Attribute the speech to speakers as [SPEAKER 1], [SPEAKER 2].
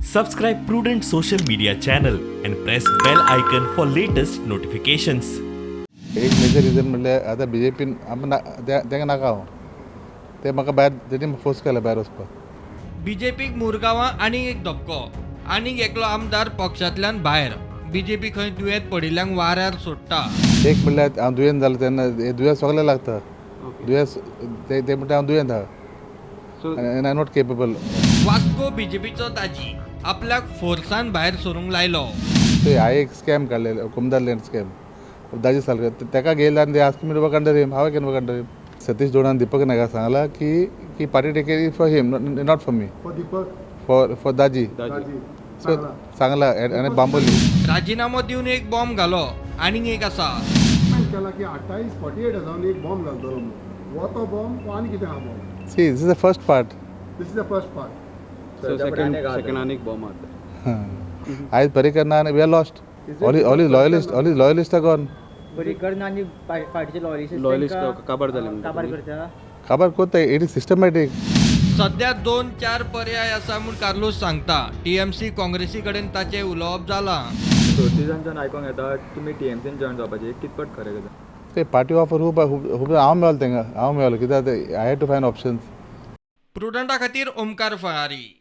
[SPEAKER 1] Subscribe Prudent Social Media channel and press bell icon for latest notifications.
[SPEAKER 2] एक major reason म्हणल्यार आतां बीजेपीन आमी ना तेंका नाका हांव, ते म्हाका भायर तेणी फोर्स केला भायर वचपाक.
[SPEAKER 3] बीजेपीक मुरगांवां आनीक एक धपको. आनीक एकलो आमदार पक्षांतल्यान भायर. बीजेपी खंय दुयेंत पडिल्ल्यांक वाऱ्यार सोडटा.
[SPEAKER 2] एक म्हणल्यार हांव दुयेंत जालें तेन्ना हें दुयेंस सगळें लागता. दुयेंस ते ते म्हणटा हांव दुयेंत आहा आनी I not capable.
[SPEAKER 3] Vasco बीजेपीचो दाजी आपल्याक फोर्सान भायर सरूंक लायलो.
[SPEAKER 2] ते हांवें एक स्कॅम काडलेलो, कुमदार लँड स्कॅम, दाजी सालकर तेका घेयला आनी they ask me to work under him. How I can work under him? Satish दोणान Deepak नायका सांगला की party take care for him, not for me.
[SPEAKER 4] For Deepak?
[SPEAKER 2] For Daji.
[SPEAKER 4] Daji.
[SPEAKER 2] So सांगला आनी बांबोली.
[SPEAKER 3] राजिनामो दिवन एक बॉम्ब घालो, आनीक एक आसा.
[SPEAKER 4] केला की 28 48 हजारांनी एक बॉम्ब घालतलो म्हणून. हो तो बॉम्ब आनी कितें आहा bomb?
[SPEAKER 2] See, this is the first part.
[SPEAKER 4] This is the first part.
[SPEAKER 5] So second आनीक बॉम्ब आता.
[SPEAKER 2] आयज पर्रीकर ना, we are lost. All his loyalist are gone.
[SPEAKER 6] Parrikar ना आनी पार्टीचे लॉयलिस्ट.
[SPEAKER 5] Loyalist काबार जाले म्हणटा
[SPEAKER 6] काबार
[SPEAKER 5] तुमी.
[SPEAKER 6] करता.
[SPEAKER 2] काबार कोत्ता, it is systematic.
[SPEAKER 3] सध्या दोन चार पर्याय आसा म्हूण कार्लूस सांगता. टीएमसी, काँग्रेसी कडेन ताचें उलोवप जालां.
[SPEAKER 7] सोर्सीसांच्यान आयकोंक येता तुमी टीएमसीन जॉयन जावपाचें, कितपत खरें कितें?
[SPEAKER 2] ते पार्टी ऑफर खूब खूब. हांव मेळ्ळो तेंका, हांव मेळ्ळो कित्याक I had to find options.
[SPEAKER 3] प्रुडंटा खातीर ओमकार फळारी.